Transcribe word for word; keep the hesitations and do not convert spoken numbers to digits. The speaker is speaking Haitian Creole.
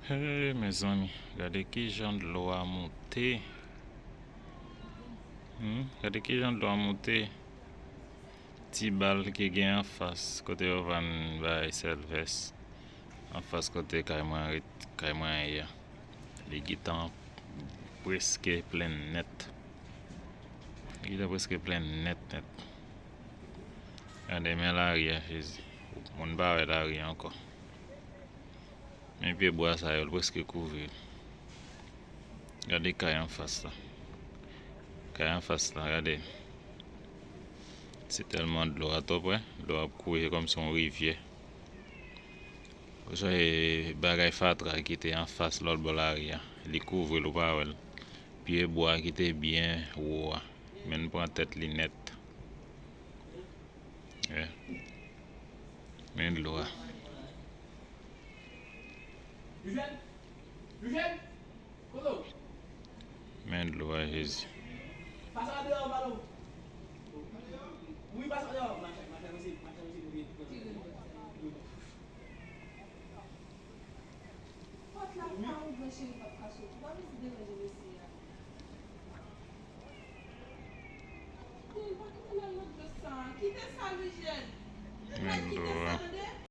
Hey, mezanmi, gade kijan dlo a moute. Hmm, gade kijan dlo a moute. Ti bal ki gen anfas kote yo vann bay Sèlvès, anfas kote kay mwen ret, kay mwen ye a. Li gentan preske plen nèt. Li gentan preske plen nèt, nèt. Gade, men lari a, Jezi. Moun pa wè lari a ankò. Men pye bwa sa yo, l preske kouvri. Gade kay anfas la. Kay anfas la, gade. Se tèlman dlo a twò prè, dlo ap kouri, se kòmsi yon rivyè. Ou sonje bagay fatra ki te anfas lòt bò lari a, li kouvri l, ou pa wè l. Pye bwa ki te byen wo a, men l pran tèt li nèt. Yeah. Men dlo a. Men dlo a, Jezi. Pòt la pa ouvè, cheri, pap ka soti. Pa bezwen deranje mesye a. Kite l, pa kite l al nan dlo sa. Kite sa, Louis Jeune. Pa kite sa nan